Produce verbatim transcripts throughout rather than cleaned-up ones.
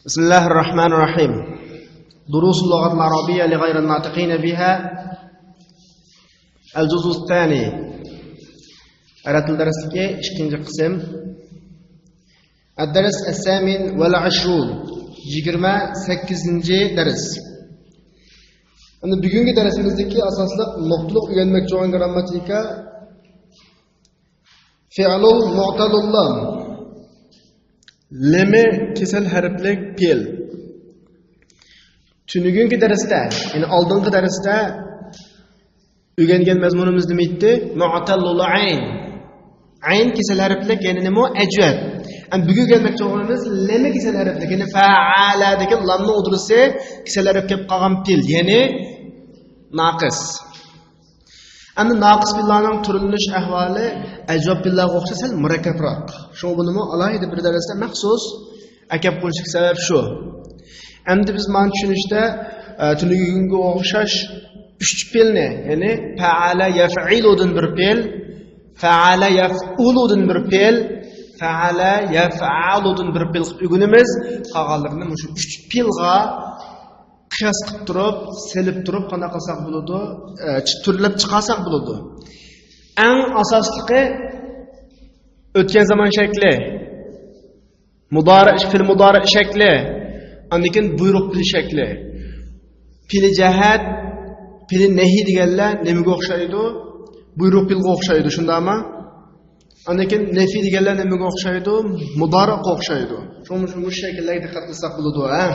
بسم الله الرحمن الرحيم. دروس اللغة العربية لغير الناطقين بها. الجزء الثاني. ئەرەب تىل دەرسلىكى ئىككىنچى قىسىم. الدرس الثامن والعشرون. يىگىرمە سەككىزىنچى دەرس. ئەمدى بۈگۈنكى دەرسىمىزدىكى ئاساسلىق نۇقتىلىق ئۆگەنمەكچى بولغان گىرامماتىكا فېئىلۇل مۇئتەلۇل لام. لېمى كېسەل ھەرپلىك پېئىل. تۈنۈگۈنكى دەرستە، يەنى ئالدىنقى دەرستە ئۆگەنگەن مەزمۇنىمىز نېمە ئىدى؟ مۇئتەلۇل ئەين. ئەين كېسەل ھەرپلىك، يەنى نېمە؟ ئەجۋەد. ئەمما بۈگۈن ئۆگەنمەكچى بولغىنىمىز لېمى كېسەل ھەرپلىك، يەنى فەئەلەدىكى لامنىڭ ئوتتۇرىسى كېسەل ھەرپ كېلىپ قالغان پېئىل، يەنى ناقىس. ئەمدى ناقىس پېئىللارنىڭ تۈرلىنىش ئەھۋالى ئەجۋەد پېئىللارغا ئوخشاش سەل مۇرەككەپراق. شۇڭا بۇنىمۇ ئالاھىدە بىر دەرستە مەخسۇس ئەكەپ قويۇشلۇق سەۋەب شۇ. ئەمدى بىز مانا چۈشىنىشتە، ئە، تۈنۈگۈنگە ئوخشاش ئۈچ پېئىلنى، يەنى فەئەلە يەفئىلۇدىن بىر پېئىل، فەئەلە يەفئۇلۇدىن بىر پېئىل، فەئەلە يەفئەلۇدىن بىر پېئىل قىلىپ ئۆگىنىمىز. قالغانلىرىنى مۇشۇ ئۈچ پېئىلغا قىياس قىلىپ تۇرۇپ، سېلىپ تۇرۇپ قانداق قىلساق بولىدۇ؟ ئە، چ-، تۈرلەپ چىقارساق بولىدۇ. ئەڭ ئاساسلىقى ئۆتكەن زامان شەكلى، مۇدارى، پېئىل مۇدارى شەكلى، ئاندىن كېيىن بۇيرۇق پېئىل شەكلى. پېئىل جەھەت، پېئىل نەھى دېگەنلەر نېمىگە ئوخشايدۇ؟ بۇيرۇق پېئىلغا ئوخشايدۇ، شۇنداقمۇ؟ ئاندىن كېيىن نەفى دېگەنلەر نېمىگە ئوخشايدۇ؟ مۇدارىغا ئوخشايدۇ. شۇڭا مۇشۇ، مۇشۇ شەكىللەرگە دىققەت قىلساق بولىدۇ، ھە؟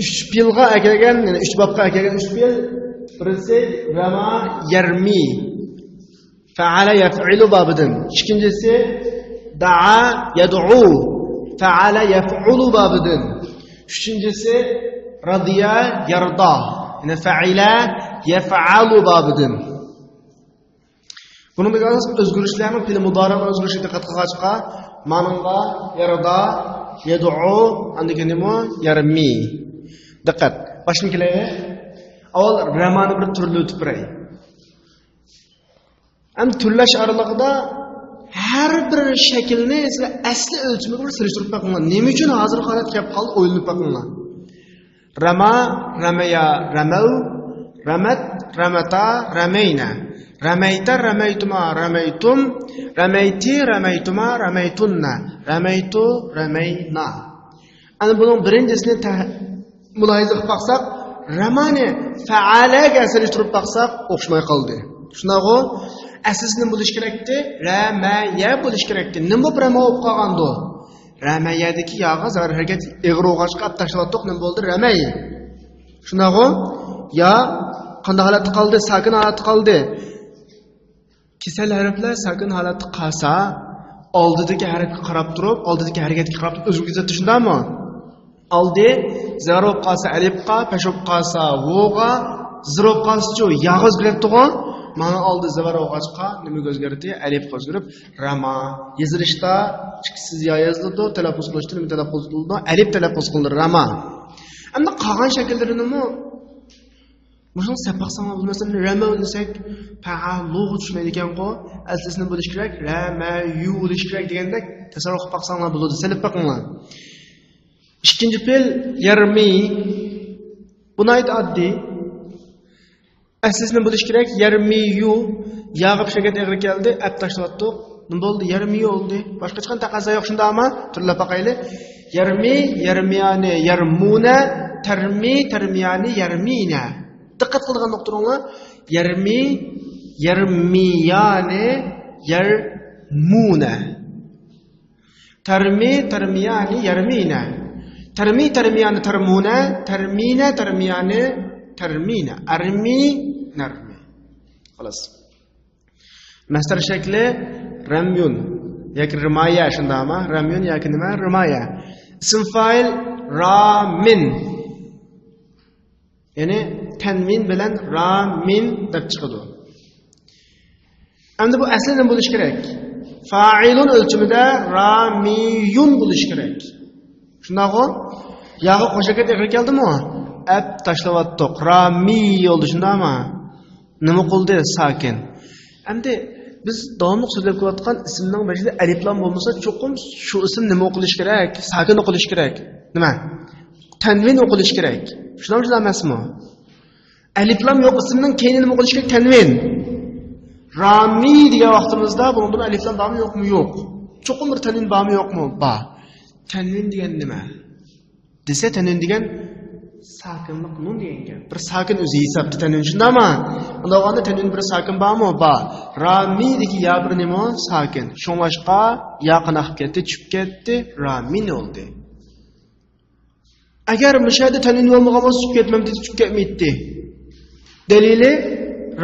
ئۈچ پېئىلغا ئەكەلگەن، يەنى ئۈچ بابقا ئەكەلگەن ئۈچ پېئىل، بىرسى رەما يەرمى، فەئەلە يەفئىلۇ بابىدىن. ئىككىنچىسى دەئا يەدئۇ، فەئەلە يەفئۇلۇ بابىدىن. ئۈچىنچىسى رەزىيە يەرزا، يەنى فەئىلە يەفئەلۇ بابىدىن. بۇنىڭدىكى ئاساس ئۆزگىرىشلەرنىڭ پېئىل مۇدارىئنىڭ ئۆزگىرىشىگە دىققەت قىلغاچقا، مانىڭغا يەرزا، يەدئۇ، ئاندىن كېيىن نېمە؟ يەرمى. دىققەت. باشتىن كېلەيلى. ئاۋۋال رەمانى بىر تۈرلىۋېتىپ بېرەي. ئەمدى تۈرلەش ئارىلىقىدا ھەر بىر شەكىلنى سىلەر ئەسلى ئۆلچىمىگە بىر سېلىشتۇرۇپ بېقىڭلار. نېمە ئۈچۈن ھازىرقى ھالەتكە كەپ قالدى؟ ئويلىنىپ بېقىڭلار. رەما، رەمەيا، رەمەۋ، رەمەت، رەمەتا، رەمەينە، رەمەيتە، رەمەيتۇما، رەمەيتۇم، رەمەيتى، رەمەيتۇما، رەمەيتۇننە، رەمەيتۇ، رەمەينا. ئەنە بۇنىڭ بىرىنچىسىنى تە-، مۇلاھىزە قىلىپ باقساق، رەمانى فەئەلەگە سېلىشتۇرۇپ باقساق، ئوخشىماي قالدى. شۇنداقغۇ؟ ئەسلىسى نېمە بولۇشى كېرەكتى؟ رەمەيە بولۇشى كېرەكتى. نېمە بولۇپ رەمە بولۇپ قالغاندۇ؟ رەمەيەدىكى ياغا زەۋر ھەرىكەت ئېغىر بولغاچقا ئەپ تاشلىۋاتتۇق، نېمە بولدى؟ رەمەي. شۇنداقغۇ؟ يا قانداق ھالەتتە قالدى؟ ساكىن ھالەتتە قالدى. كېسەل ھەرپلەر ساكىن ھالەتتە قالسا، ئالدىدىكى ھەرپكە قاراپ تۇرۇپ، ئالدىدىكى ھەرىكەتكە قاراپ تۇرۇپ ئۆزگىرىپ كېتىدۇ، شۇنداقمۇ؟ ئالدى زەۋر بولۇپ قالسا ئەلىپقا، پەش بولۇپ قالسا ۋوغا، زىر بولۇپ قالسىچۇ ياغا ئۆزگىرەتتىغۇ؟ مانا ئالدى زەۋر بولغاچقا نېمىگە ئۆزگەردى؟ ئەلىپقا ئۆزگىرىپ، رەما. يېزىلىشتا ئىككىسىز يا يېزىلىدۇ، تەلەپپۇز قىلىشتا نېمە تەلەپپۇز قىلىنىدۇ؟ ئەلىپ تەلەپپۇز قىلىنىدۇ، رەما. ئەمدى قالغان شەكىللىرىنىمۇ مۇشۇنى سەپ باقساڭلار بولىدۇ. مەسىلەن، رەمەۋ دېسەك، پەئەلۇغا چۈشمەيدىكەنغۇ، ئەسلىسىنى بولۇش كېرەك، رەمەيۇ بولۇش كېرەك دېگەندەك تەسەۋۋۇر قىلىپ باقساڭلار بولىدۇ. سېلىپ بېقىڭلار. ئىككىنچى پېئىل يەرمى. بۇ ناھايىتى ئاددىي. ئەسلىسىنى بولۇش كېرەك، يەرمىيۇ. ياغا پېشەگەت ئېغىر كەلدى، ئەپ تاشلىۋەتتۇق. نېمە بولدى؟ يەرمىيۇ بولدى. باشقا ھېچقانداق تەقەززا يوق، شۇنداقمۇ؟ تۈرلەپ باقايلى. يەرمى، يەرمىيانى، يەرمۇنە، تەرمى، تەرمىيانى، يەرمىنە. دىققەت قىلىدىغان نۇقتىلىرىڭلار، يەرمى، يەرمىيانى، يەرمۇنە. تەرمى، تەرمىيانى، يەرمىنە. تەرمى، تەرمىيانى، تەرمۇنە. تەرمىنە، تەرمىيانى، تەرمىنە. ئەرمى، نەرمى. خالاس. مەسدەر شەكلى رەميۇن ياكى رىمايە، شۇنداقمۇ؟ رەميۇن ياكى نېمە؟ رىمايە. ئىسىم فائىل رامىن. يەنى تەنۋىن بىلەن رامىن دەپ چىقىدۇ. ئەمدى بۇ ئەسلى نېمە بولۇشى كېرەك؟ فائىلۇن ئۆلچىمىدە رامىيۇن بولۇشى كېرەك. شۇنداقغۇ؟ ياغا قوش ھەرىكەت ئېغىر كەلدىمۇ؟ ئەپ تاشلىۋەتتۇق. رامىي بولدى، شۇنداقمۇ؟ نېمە قىلدى؟ ساكىن. ئەمدى بىز داۋاملىق سۆزلەپ كېلىۋاتقان ئىسىمنىڭ بېشىدا ئەلىپلام بولمىسا، چوقۇم شۇ ئىسىم نېمە ئوقۇلۇشى كېرەك؟ ساكىن ئوقۇلۇشى كېرەك. نېمە؟ تەنۋىن ئوقۇلۇشى كېرەك. شۇنداق، شۇنداق ئەمەسمۇ؟ ئەلىپلام يوق ئىسىمنىڭ كەينىدە نېمە ئوقۇلۇشى كېرەك؟ تەنۋىن. رامى دېگەن ۋاقتىمىزدا بۇنىڭدىن ئەلىپلام بارمۇ، يوقمۇ؟ يوق. چوقۇم بىر تەنۋىن بارمۇ، يوقمۇ؟ بار. تەنۋىن دېگەن نېمە؟ دېسە، تەنۋىن دېگەن ساكىنلىق نۇن دېگەن گەپ. بىر ساكىن ئۆزى ھېسابتا تەنۋىن، شۇنداقمۇ؟ ئۇنداق بولغاندا تەنۋىن بىر ساكىن بارمۇ؟ بار. رامىدىكى يا بىر نېمە؟ ساكىن. شۇڭلاشقا يا قانداق كەتتى؟ چۈشۈپ كەتتى. رامىن بولدى. ئەگەر مۇشۇ يەردە تەنۋىن بولمىغان بولسا، چۈشۈپ كەتمەمتى، چۈشۈپ كەتمەيتتى. دەلىلى،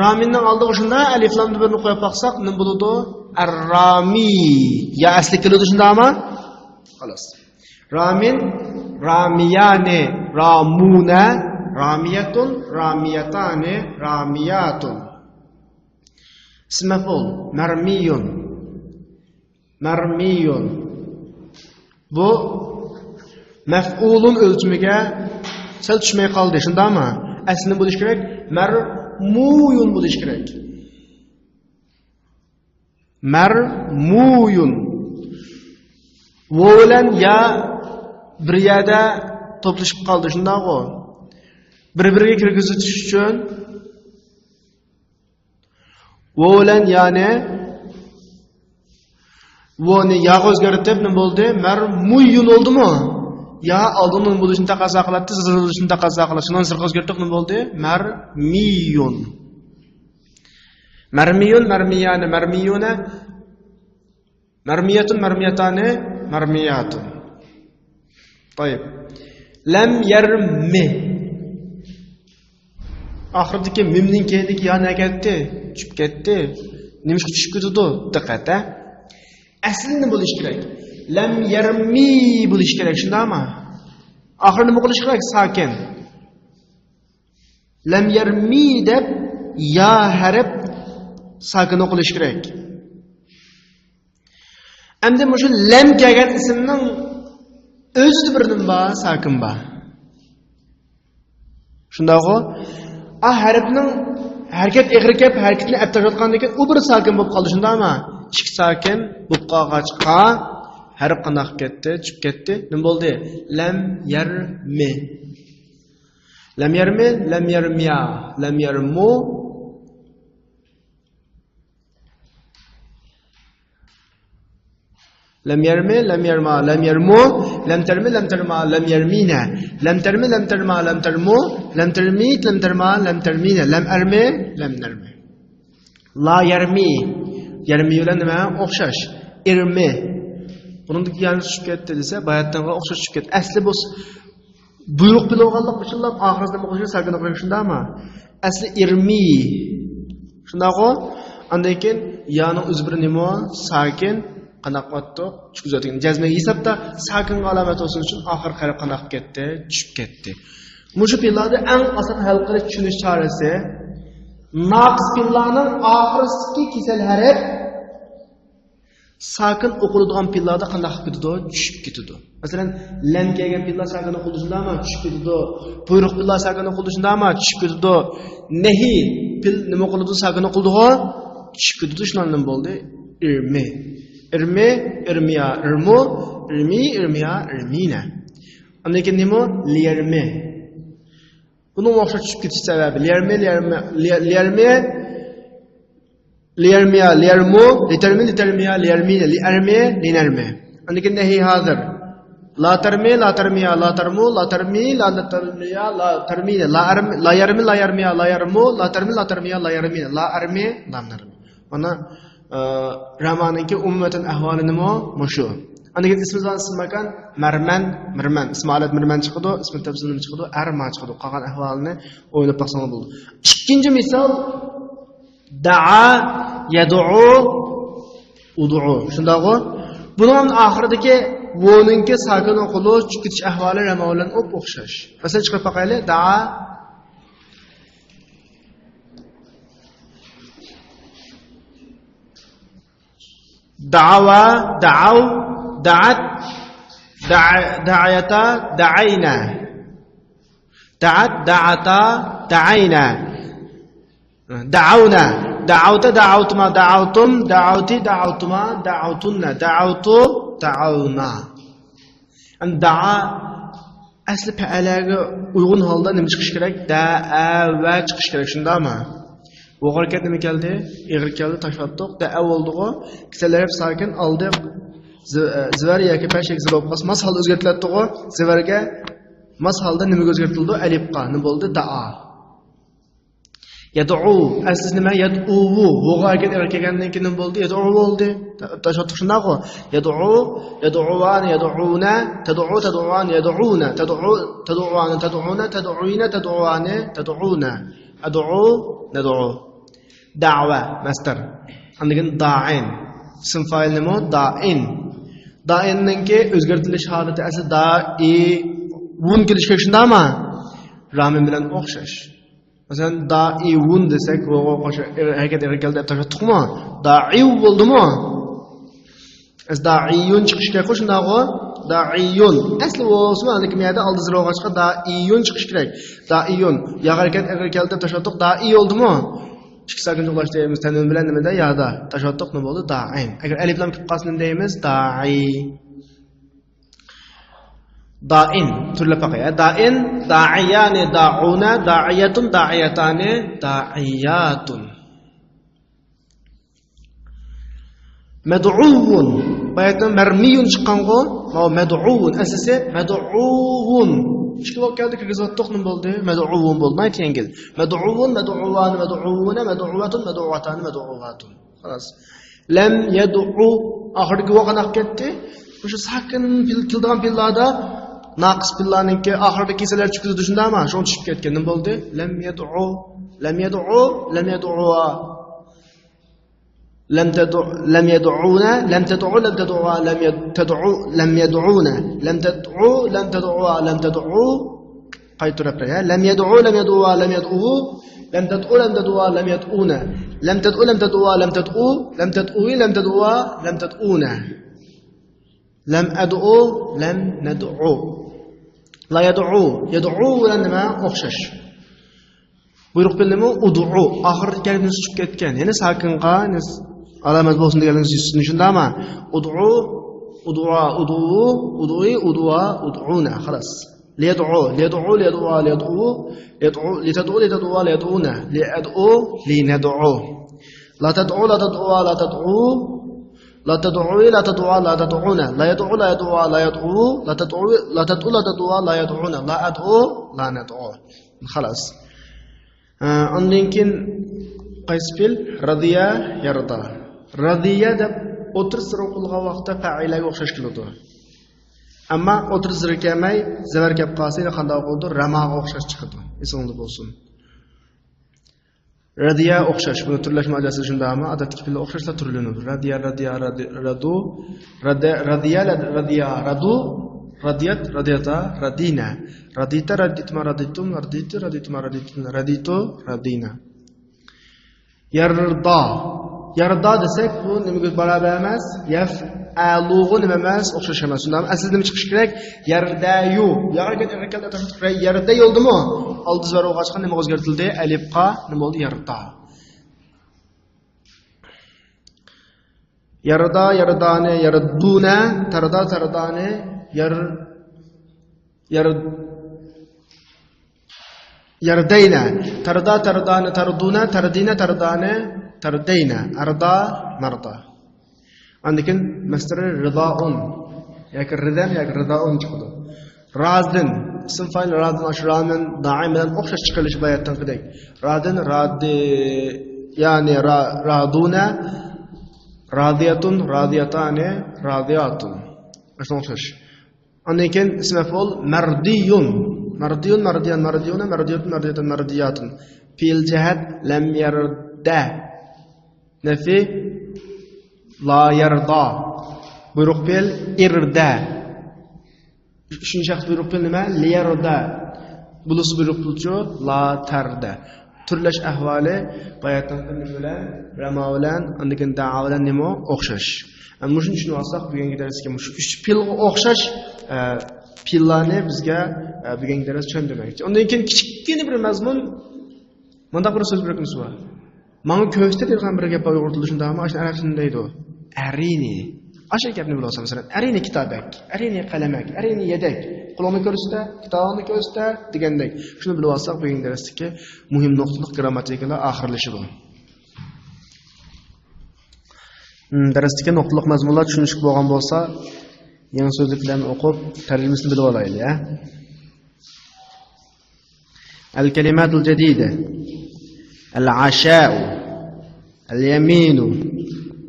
رامىننىڭ ئالدىغا شۇنداق ئەلىفلامنى بىرنى قويۇپ باقساق، نېمە بولىدۇ؟ ئەررامى. يا ئەسلى كېلىدۇ، شۇنداقمۇ؟ خالاس. رامىن، رامىيانى، رامۇنە، رامىيەتۇن، رامىيەتانى، رامىياتۇن. ئىسىم مەپئۇل، مەرمىيۇن. مەرمىيۇن. بۇ مەفئۇلۇن ئۆلچىمىگە سەل چۈشمەي قالدى، شۇنداقمۇ؟ ئەسلى نېمە بولۇشى كېرەك؟ مەرمۇيۇن بولۇشى كېرەك. مەرمۇيۇن. ۋاۋ بىلەن يا بىر يەردە توپلىشىپ قالدى، شۇنداقغۇ؟ بىر-بىرىگە كىرگۈزۈۋېتىش ئۈچۈن ۋاۋ بىلەن يانى، ۋونى ياغا ئۆزگەرتىپ نېمە بولدى؟ مەرمۇيۇن بولدىمۇ؟ يا ئالدىنىڭ بولۇشىنى تەقەززا قىلاتتى، زىرغا بولۇشىنى تەقەززا قىلاتتى. شۇنىڭ زىرغا ئۆزگەرتىپ نېمە بولدى؟ مەرمىيۇن. مەرمىيۇن، مەرمىيانى، مەرمىيۇنە، مەرمىيەتۇن، مەرمىيەتانى، مەرمىياتۇن. تايىپ. لەم يەرمى. ئاخىرىدىكى مىمنىڭ كەينىدىكى يا نەگە كەتتى؟ چۈشۈپ كەتتى. نېمىشقا چۈشۈپ كېتىدۇ؟ دىققەت، ھە؟ ئەسلى نېمە بولۇشى كېرەك؟ لەم يەرمى بولۇشى كېرەك، شۇنداقمۇ؟ ئاخىرى نېمە بولۇشى كېرەك؟ ساكىن. لەم يەرمى دەپ يا ھەرپ ساكىن ئوقۇلۇشى كېرەك. ئەمدى مۇشۇ لەم كەلگەن ئىسىمنىڭ ئۆزىدە بىر نېمە بار؟ ساكىن بار. شۇنداقغۇ؟ ئا ھەرپنىڭ ھەرىكەت ئېغىر كەپ، ھەرىكىتىنى ئەپ تاشلاتقاندىن كېيىن ئۇ بىر ساكىن بولۇپ قالدى، شۇنداقمۇ؟ ئىككى ساكىن بولۇپ قالغاچقا، ھەرپ قانداق كەتتى؟ چۈشۈپ كەتتى. نېمە بولدى؟ لەم يەرمى. لەم يەرمى، لەم يەرمىيا، لەم يەرمۇ. لەم يەرمى، لەم يەرما، لەم يەرمۇ، لەم تەرمى، لەم تەرما، لەم يەرمىنە، لەم تەرمى، لەم تەرما، لەم تەرمۇ، لەم تەرمى، لەم تەرما، لەم تەرمىنە، لەم ئەرمى، لەم نەرمى. لا يەرمى. يەرمى بىلەن نېمە؟ ئوخشاش. ئىرمى. بۇنىڭدىكى يانى چۈشۈپ كەتتى دېسە، باياتىنغا ئوخشاش چۈشۈپ كەتتى. ئەسلى بولسا بۇيرۇق پېئىل بولغانلىقى ئۈچۈنلا ئاخىرىدا نېمە قىلىشى؟ ساكىن ئوقۇيدۇ، شۇنداقمۇ؟ ئەسلى ئىرمى. شۇنداقغۇ؟ ئاندىن كېيىن يانىڭ ئۆزى بىر نېمە؟ ساكىن. قانداق قىلىۋاتتۇق؟ چۈشكۈزۈۋاتىدىكەن. جەزمىگە ھېسابتا ساكىنغا ئالامەت بولسۇن ئۈچۈن ئاخىرقى ھەرپ قانداق كەتتى؟ چۈشۈپ كەتتى. مۇشۇ پېئىللاردا ئەڭ ئاسان ھەل قىلىش، چۈشىنىش چارىسى، ناقىس پېئىللارنىڭ ئاخىرىسىدىكى كېسەل ھەرپ ساكىن ئوقۇلىدىغان پېئىللاردا قانداق قىلىپ كېتىدۇ؟ چۈشۈپ كېتىدۇ. مەسىلەن، لەم كەلگەن پېئىللار ساكىن ئوقۇلىدۇ، شۇنداقمۇ؟ چۈشۈپ كېتىدۇ. بۇيرۇق پېئىللار ساكىن ئوقۇلىدۇ، شۇنداقمۇ؟ چۈشۈپ كېتىدۇ. نەھى پېئىل نېمە ئوقۇلىدۇ؟ ساكىن ئوقۇلىدىغۇ؟ چۈشۈپ كېتىدۇ. شۇنىڭ نېمە بولدى؟ ئىرمى. ئىرمى، ئىرمىيا، ئىرمۇ، ئىرمى، ئىرمىيا، ئىرمىنە. ئاندىن كېيىن نېمە؟ لىيەرمى. بۇنىڭ ئوخشاش چۈشۈپ كېتىش سەۋەبى. لىيەرمى، لىيەرمى، لىيەرمى، لىيەرمىيا، لىيەرمۇ، لىتەرمى، لىتەرمىيا، لىيەرمىنە، لىئەرمى، لىنەرمى. ئاندىن كېيىن نەھى ھازىر. لا تەرمى، لا تەرمىيا، لا تەرمۇ، لا تەرمى، لا تەرمىنە، لا ئەرمى، لا يەرمى، لا يەرمىيا، لا يەرمۇ، لا تەرمى، لا تەرمىيا، لا يەرمىنە، لا ئەرمى، لا نەرمى. مانا، ئە، رامانىڭكى ئومۇمەن ئەھۋالى نېمە؟ مۇشۇ. ئاندىن كېيىن ئىسمى زان، ئىسمى ماكان، مەرمەن، مىرمەن. ئىسمى ھالەت مىرمەن چىقىدۇ، ئىسمى تەپسىل نېمە چىقىدۇ؟ ئەرما چىقىدۇ. قالغان ئەھۋالىنى ئويلاپ باقساڭلار بولىدۇ. ئىككىنچى مىسال، دەئا، يەدۇئۇ، ئۇدۇئۇ. شۇنداقغۇ؟ بۇنىڭ ئاخىرىدىكى ۋونىڭكى ساكىن ئوقۇلۇش، چۈشۈپ كېتىش ئەھۋالى رەمە بىلەن ئوپئوخشاش. مەسىلەن، چىقىرىپ باقايلى. دەئا، دەئەۋا، دەئەۋ، دەئەت، دەئە-، دەئەيەتا، دەئەينە. دەئەت، دەئەتا، دەئەينە. دەئەونە. دعوت، دعوتما، دعوتم، دعوتي، دعوتما، دعوتن، دعوت، دعونا. ئەمدى داء ئەسلى پەئەلەگە ئۇيغۇن ھالدا نېمە چىقىشى كېرەك؟ دەئەۋە چىقىشى كېرەك، شۇنداقمۇ؟ بۇ ھەرىكەت نېمە كەلدى؟ ئېغىر كەلدى، تاشلاتتۇق. دەئە بولدىغۇ. كېسەل ھەرپ ساكىن، ئالدى زى-، زىۋەر ياكى پەش ياكى زىر بولۇپ قالسا، ماس ھالدا ئۆزگەرتىلەتتىغۇ. زىۋەرگە ماس ھالدا نېمىگە ئۆزگەرتىلىدۇ؟ ئەلىپقا. نېمە بولدى؟ داءا. يەدئۇ. ئەسلىسى نېمە؟ يەدئۇۋۇ. ۋۇغا ھەرىكەت ئېغىر كەلگەندىن كېيىن نېمە بولدى؟ يەدئۇ بولدى. تا-، تاشلاتتۇق، شۇنداققۇ؟ يەدئۇ، يەدئۇۋان، يەدئۇنە، تەدئۇ، تەدئۇۋان، يەدئۇنە، تەدئۇ، تەدئۇۋان، تەدئۇنە، تەدئۇينە، تەدئۇۋانى، تەدئۇنە. ئەدئۇ، نەدئۇ. دەئۋە، مەسدەر. ئاندىن كېيىن دائىن. ئىسىم فائىل نېمە؟ دائىن. دائىننىڭكى ئۆزگەرتىلىش ھالىتى ئەسلى دائىۋۇن كېلىشى كېرەك، شۇنداقمۇ؟ رامىن بىلەن ئوخشاش. مەسىلەن، دائىۋۇن دېسەك، ۋوغا قوشۇپ، ھەرىكەت ئېغىر كەلدى دەپ تاشلاتتۇقمۇ؟ دائىۋ بولدىمۇ؟ ئەس دائىيۇن چىقىشى كېرەكقۇ، شۇنداققۇ؟ دائىيۇن. ئەسلى بولسىمۇ، لېكىن بۇ يەردە ئالدى زىر بولغاچقا، دائىيۇن چىقىشى كېرەك. دائىيۇن. يا ھەرىكەت ئېغىر كەلدى دەپ تاشلاتتۇق، دائىي بولدىمۇ؟ ئىككى ساكىن جۇملىلاشتۇرىمىز تەنۋىن بىلەن نېمىدە؟ يادا. تاشلاتتۇق، نېمە بولدى؟ دائىن. ئەگەر ئەلىپلام كېلىپ قالسا، نېمە دەيمىز؟ دائىي. دائىن، تۈرلەپ باقاي. دائىن، دائىيانى، دائۇنە، دائىيەتۇن، دائىيەتانى، دائىياتۇن. مەدئۇۋۇن. باياتىن مەرمىيۇن چىققانغۇ؟ ماۋۇ مەدئۇۋۇن. ئەسلىسى مەدئۇۋۇن. ئىككى ۋاۋ كەلدى، كىرگۈزۈۋەتتۇق، نېمە بولدى؟ مەدئۇۋۇن بولدى. ناھايىتى يەڭگىل. مەدئۇۋۇن، مەدئۇۋانى، مەدئۇۋۇنە، مەدئۇۋەتۇن، مەدئۇۋاتانى، مەدئۇۋاتۇن. خالاس. لەم يەدئۇ. ئاخىرىدىكى ۋاۋ قانداق كەتتى؟ مۇشۇ ساكىن پېئىل، كېلىدىغان پېئىللاردا، ناقىس پېئىللارنىڭكى ئاخىرىدىكى كېسەللەر چۈشۈپ كېتىدۇ، شۇنداقمۇ؟ شۇڭا چۈشۈپ كەتكەن. نېمە بولدى؟ لەم يەدئۇ، لەم يەدئۇ، لەم يەدئۇۋا. لەم تەدئۇ، لەم يەدئۇنە، لەم تەدئۇ، لەم تەدئۇۋا، لەم يەد-، تەدئۇ، لەم يەدئۇنە. لەم تەدئۇ، لەم تەدئۇۋا، لەم تەدئۇ. قايتا تۈرەپ بېرەي، ھە؟ لەم يەدئۇ، لەم يەدئۇۋا، لەم يەدئۇۋۇ. لەم تەدئۇ، لەم تەدئۇۋا، لەم يەدئۇنە. لەم تەدئۇ، لەم تەدئۇۋا، لەم تەدئۇ. لەم تەدئۇۋى، لەم تەدئۇۋا، لەم تەدئۇنە. لەم ئەدئۇ، لەم نەدئۇ. لا يەدئۇ. يەدئۇ بىلەن نېمە؟ ئوخشاش. بۇيرۇق پېئىل نېمە؟ ئۇدئۇ. ئاخىرىدىكى ھەرپنى سۈچۈپ كەتكەن. يەنى ساكىنغا، يەنى ئالامەت بولسۇن دېگەنلىكىنى سۈچۈپ، شۇنداقمۇ؟ ئۇدئۇ، ئۇدئۇا، ئۇدئۇۋۇ، ئۇدئۇي، ئۇدئۇا، ئۇدئۇنە. خالاس. ليدعو، ليدعو، ليدعو، ليدعو، ليدعو، لتدعو، لتدعو، ليدعون، لأدعو، لندعو. لا تدعو، لا تدعو، لا تدعو، لا تدعوي، لا تدعو، لا تدعون. لا يدعو، لا يدعو، لا يدعو، لا تدعو، لا تدعو، لا تدعو، لا يدعون. لا أدعو، لا ندعو. خلاص. ئاندىن كېيىن قايسى پېئىل؟ رەزىيە، يەرزا. رەزىيە دەپ ئوتتۇرا زىر ئوقۇلغان ۋاقىتتا پەئىلەگە ئوخشاش كېلىدۇ. ئەمما ئوتتۇرا زىر كەلمەي، زەۋەر كەپ قالسا، يەنە قانداق بولىدۇ؟ رەماغا ئوخشاش چىقىدۇ. ئېسىڭىزدە بولسۇن. رەزىيە ئوخشاش. بۇنى تۈرلەش ماجىراسى شۇنداقمۇ؟ ئادەتتىكى پېئىل ئوخشاشلا تۈرلىنىدۇ. رەزىيە، رەزىيە، رەزى-، رەزۇ، رەزە، رەزىيە، رەزىيە، رەزۇ، رەزىيەت، رەزىيەتا، رەزىنە. رەزىيتە، رەزىيتما، رەزىيتۇم، رەزىيتى، رەزىيتما، رەزىيتۇن، رەزىيتۇ، رەزىنە. يەردا. يەردا دېسەك، بۇ نېمىگە بارابەر ئەمەس؟ يەفئەلۇغا نېمە ئەمەس؟ ئوخشاش ئەمەس. شۇنداقمۇ؟ ئەسلىدە نېمە چىقىشى كېرەك؟ يەردەيۇ. يا ھەرىكەت، ھەرىكەت، يەردە يولدىمۇ؟ ئالدى زەۋەر بولغاچقا نېمىگە ئۆزگەرتىلدى؟ ئەلىپقا. نېمە بولدى؟ يەردا. يەردا، يەردانى، يەردۇنە، تەردا، تەردانى، يەر-، يەر-، يەردەينە. تەردا، تەردانى، تەردۇنە، تەردىنە، تەردانى، تەردەينە. ئەردا، مەردا. ئاندىن كېيىن مەسدىرى رىزائۇن. ياكى رىزەن، ياكى رىزائۇن چىقىدۇ. رازىن. ئىسىم فائىل رازىن، ئاشۇ رامىن دائىم بىلەن ئوخشاش چىقىرىلىشى باياتتىنقىدەك. رازىن، رادى-، يەنى را-، رادۇنە، رادىيەتۇن، رادىيەتانى، رادىياتۇن. ئاشۇنىڭغا ئوخشاش. ئاندىن كېيىن ئىسمى مەپئۇل مەردىيۇن. مەردىيۇن، مەردىيان، مەردىيۇنە، مەردىيەتۇن، مەردىيەتان، مەردىياتۇن. پېئىل جەھەت لەم يەردە. نەفى لا يەردا. بۇيرۇق پېئىل ئىردە. ئۈچىنچى شەخس بۇيرۇق پېئىل نېمە؟ لىيەردە. بولۇسى بۇيرۇق پېئىلچۇ؟ لا تەردە. تۈرلەش ئەھۋالى باياتىنقى نېمە بىلەن؟ رەما بىلەن، ئاندىن كېيىن دەئا بىلەن نېمە؟ ئوخشاش. ئەمما مۇشۇنى چۈشىنىۋالساق، بۈگۈنكى دەرسكە مۇشۇ ئۈچ پېئىلغا ئوخشاش، ئە، پېئىللارنى بىزگە، ئە، بۈگۈنكى دەرس چۈشەندۈرمەكچى. ئاندىن كېيىن كىچىككىنە بىر مەزمۇن، مۇنداق بىر سۆز بىرىكمىسى بار. ماڭا كۆرسىتە دەيدىغان بىر گەپ بار ئۇيغۇر تىلىدا، شۇنداقمۇ؟ ئاشۇنى ئەرەبچە نېمە دەيدۇ؟ ئەرىنى. ئاشۇ گەپنى بىلىۋالسام، مەسىلەن، ئەرىنى كىتابەك، ئەرىنى قەلەمەك، ئەرىنى يەدەك. قولۇڭنى كۆرسىتە، كىتابىڭنى كۆرسىتە دېگەندەك. شۇنى بىلىۋالساق، بۈگۈنكى دەرستىكى مۇھىم نۇقتىلىق گرامماتىكىلار ئاخىرلىشىدۇ. ھىم، دەرستىكى نۇقتىلىق مەزمۇنلار چۈشىنىشلىك بولغان بولسا، يېڭى سۆزلۈكلەرنى ئوقۇپ، تەرجىمىسىنى بىلىۋالايلى، ھە؟ الكلمات الجديدة: العشاء، اليمين،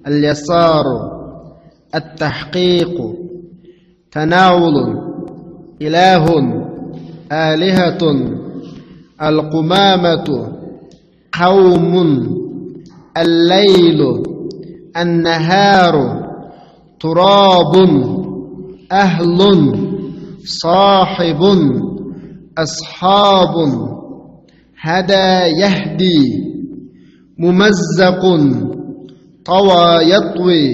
اليسار، التحقيق، تناول، إله، آلهة، القمامة، قوم، الليل، النهار، تراب، أهل، صاحب، أصحاب، هدى يهدي، ممزق، طوى يطوي،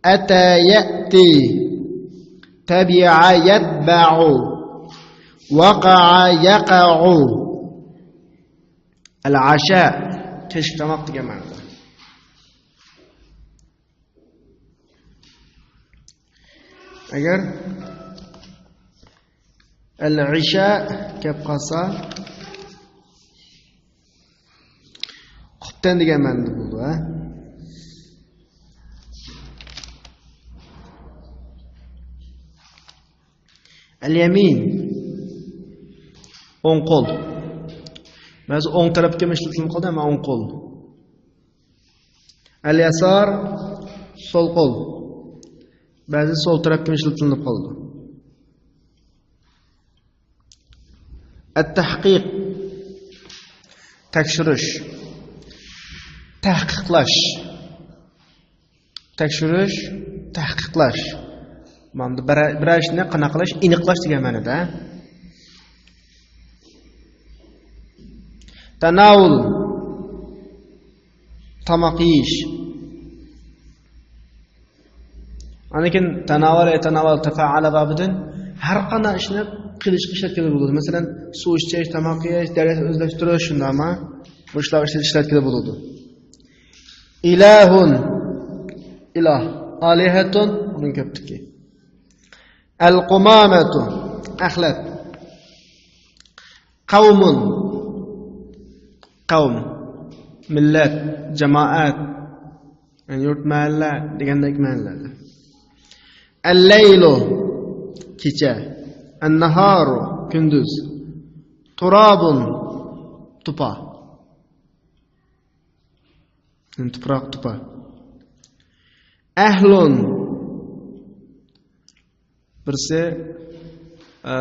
أتى يأتي، تبع يتبع، وقع يقع. العشاء، كەچلىك تاماق دېگەن مەنىدە. ئەگەر ئەل ئىشا كەپ قالسا، قۇپتەن دېگەن مەنىدە بولىدۇ، ھە؟ ئەل يەمىن، ئوڭ قول. بەزى ئوڭ تەرەپكە ئىشلىتىلىپ قالدى، ئەمما ئوڭ قول. ئەل يەسار، سول قول. بەزى سول تەرەپكە ئىشلىتىلىپ قالىدۇ. ئەت-تەھقىق، تەكشۈرۈش، تەھقىقلاش. تەكشۈرۈش، تەھقىقلاش. مانا بىرەر، بىرەر ئىشنى قانداق قىلىش، ئېنىقلاش دېگەن مەنىدە. تاناۋۇل، تاماق يېيىش. ئاندىن كېيىن تاناۋەل، تاناۋەل، تەپەئەلە بابىدىن ھەر قانداق ئىشنى قىلىشقا ئىشلەتكىلى بولىدۇ. مەسىلەن، سۇ ئىچىش، تاماق يېيىش، دەرس ئۆزلەشتۈرۈش، شۇنداقمۇ؟ بۇ ئىشلارغا ئىشلەتكىلى بولىدۇ. ئىلاھۇن، ئىلاھ. ئالىھەتۇن، ئۇنىڭ كۆپلۈكى. ئەل-قۇمامەتۇ، ئەخلەت. قەۋمۇن، قەۋم، مىللەت، جامائەت، يەنى يۇرت، مەھەللە دېگەندەك مەنىلەردە. ئەللەيلۇ، كېچە. ئەنناھارۇ، كۈندۈز. تۇرابۇن، توپا. يەنى تۇپراق، توپا. ئەھلۇن، بىرسى، ئە،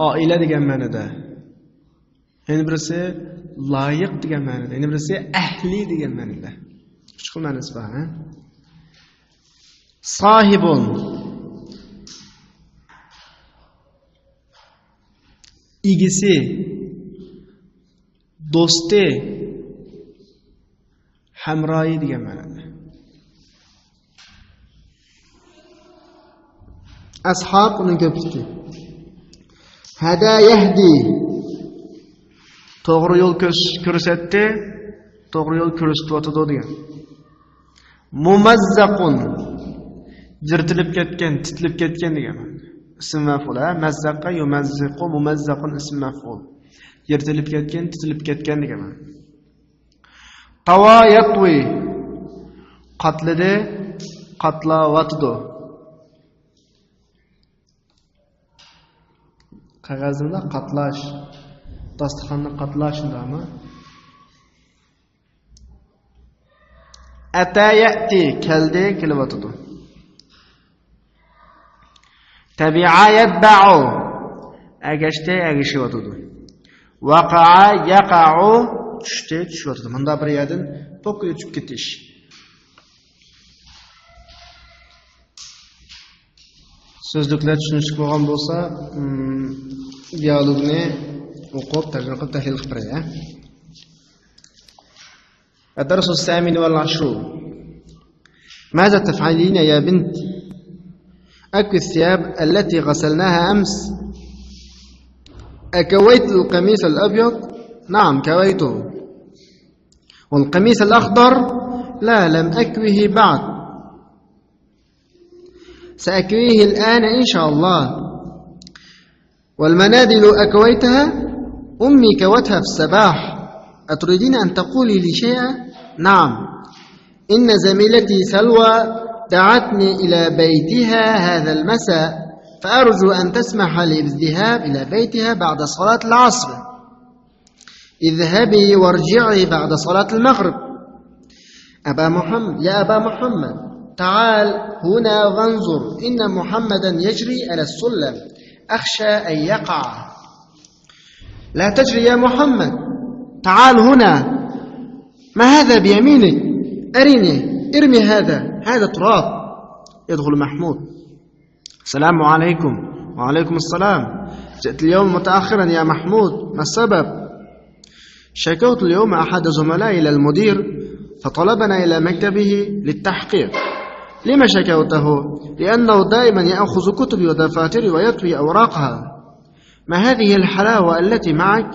ئائىلە دېگەن مەنىدە. يەنە بىرسى لايىق دېگەن مەنىدە. يەنە بىرسى ئەھلى دېگەن مەنىدە. ئۈچ خىل مەنىسى بار، ھە؟ ساھىبۇن، ئىگىسى، دوستى، ھەمراھى دېگەن مەنىدە. ئەسھاب ئۇنىڭ كۆپلۈكى. ھەدە يەھدى، توغرا يول كۆرس-، كۆرسەتتى، توغرا يول كۆرسىتىۋاتىدۇ دېگەن. مۇمەززەقۇن، يىرتىلىپ كەتكەن، تىتىلىپ كەتكەن دېگەن. ئىسىم مەفئۇل، ھە؟ مەززەقە يۇمەززىقۇ، مۇمەززەقۇن ئىسىم مەفئۇل. يىرتىلىپ كەتكەن، تىتىلىپ كەتكەن دېگەن. تاۋا ياتۋى، قاتلىدى، قاتلاۋاتىدۇ. قەغەزنى قاتلاش، داستىخاننى قاتلاش، شۇنداقمۇ؟ ئەتە يەتى، كەلدى، كېلىۋاتىدۇ. تەبىئە يەتبەئۇ، ئەگەشتى، ئەگىشىۋاتىدۇ. ۋەقەئە يەقەئۇ، چۈشتى، چۈشۈۋاتىدۇ. مۇنداق بىر يەردىن پوككا ئۆچۈپ كېتىش. سۆزلۈكلەر چۈشىنىشلىك بولغان بولسا، ئىم، دىيالوگنى ئوقۇپ، تەرجىمە قىلىپ، تەھلىل قىلىپ بېرەي، ھە؟ الدرس الثامن والعشرون. ماذا تفعلين يا بنت؟ أكوي الثياب التي غسلناها أمس. أكويت القميص الأبيض؟ نعم، كويته. والقميص الأخضر، لا، لم أكوه بعد، سأكويه الآن إن شاء الله. والمناديل أكويتها؟ أمي كوتها في الصباح. أتريدين أن تقولي لي شيئا؟ نعم. إن زميلتي سلوى دعتني إلى بيتها هذا المساء، فأرجو أن تسمح لي بالذهاب إلى بيتها بعد صلاة العصر. اذهبي وارجعي بعد صلاة المغرب. أبا محمد، يا أبا محمد، تعال هنا وانظر، إن محمدا يجري على السلم، أخشى أن يقع. لا تجري يا محمد، تعال هنا. ما هذا بيمينك؟ أرني، ارمي هذا، هذا تراب. يدخل محمود. السلام عليكم. وعليكم السلام. جئت اليوم متأخرا يا محمود، ما السبب؟ شكوت اليوم أحد زملائي إلى المدير، فطلبنا إلى مكتبه للتحقيق. لم شكوته؟ لأنه دائما يأخذ كتبي ودفاتري ويطوي أوراقها. ما هذه الحلاوة التي معك؟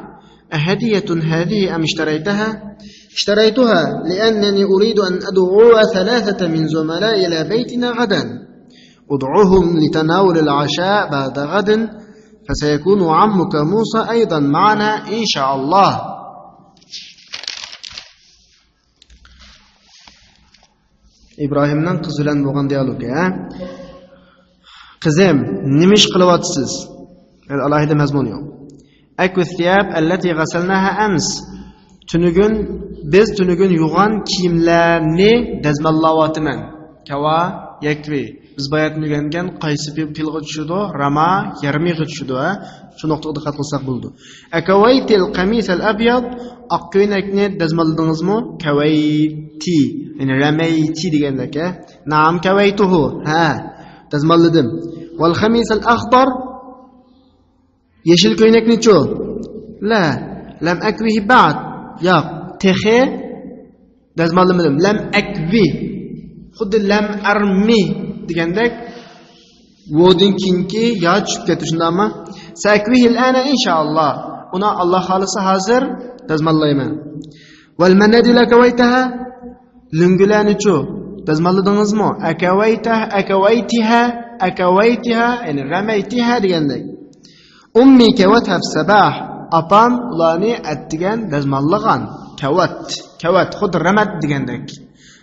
أهدية هذه أم اشتريتها؟ اشتريتها لأنني أريد أن أدعو ثلاثة من زملائي إلى بيتنا غدا. ادعهم لتناول العشاء بعد غد، فسيكون عمك موسى أيضا معنا إن شاء الله. ئىبراھىمنىڭ قىزى بىلەن بولغان دىيالوگى، ھە؟ قىزىم، نېمە ئىش قىلىۋاتىسىز؟ يەنى ئالاھىدە مەزمۇن يوق. أكوي الثياب التي غسلناها أمس. تۈنۈگۈن، بىز تۈنۈگۈن يۇغان كىيىملەرنى دەزماللاۋاتىمەن. كاۋا، يەكۋى. بىز باياتىن ئۆگەنگەن قايسى پې-، پېئىلغا چۈشىدۇ؟ راما، يەرمىگە چۈشىدۇ، ھە؟ شۇ نۇقتىغا دىققەت قىلساق بولىدۇ. أكويت القميص الأبيض، ئاق كۆينەكنى دەزماللىدىڭىزمۇ؟ كويتى، يەنى رەمەيتى دېگەندەك، ھە؟ نعم كويته، ھە، دەزماللىدىم. والقميص الأخضر، يېشىل كۆينەكنىچۇ؟ لا، لم أكوه بعد، ياق، تېخى دەزماللىمىدىم. لم أكوه، خۇددى لم أرم دېگەندەك، ۋودىن كېيىنكى يا چۈشۈپ كەتتى، شۇنداقمۇ؟ سأكويه الآن إن شاء الله. ئۇنى ئاللا خالىسا ھازىر دەزماللايمەن. والمناديل أكويتها؟ لۆڭگىلەرنىچۇ؟ دەزماللىدىڭىزمۇ؟ أكويته، أكويتها، أكويتها، يەنى رميتها دېگەندەك. أمي كوتها في الصباح. ئاپام ئۇلارنى ئەتىگەن دەزماللىغان. كوت، كوت، خۇددى رمت دېگەندەك.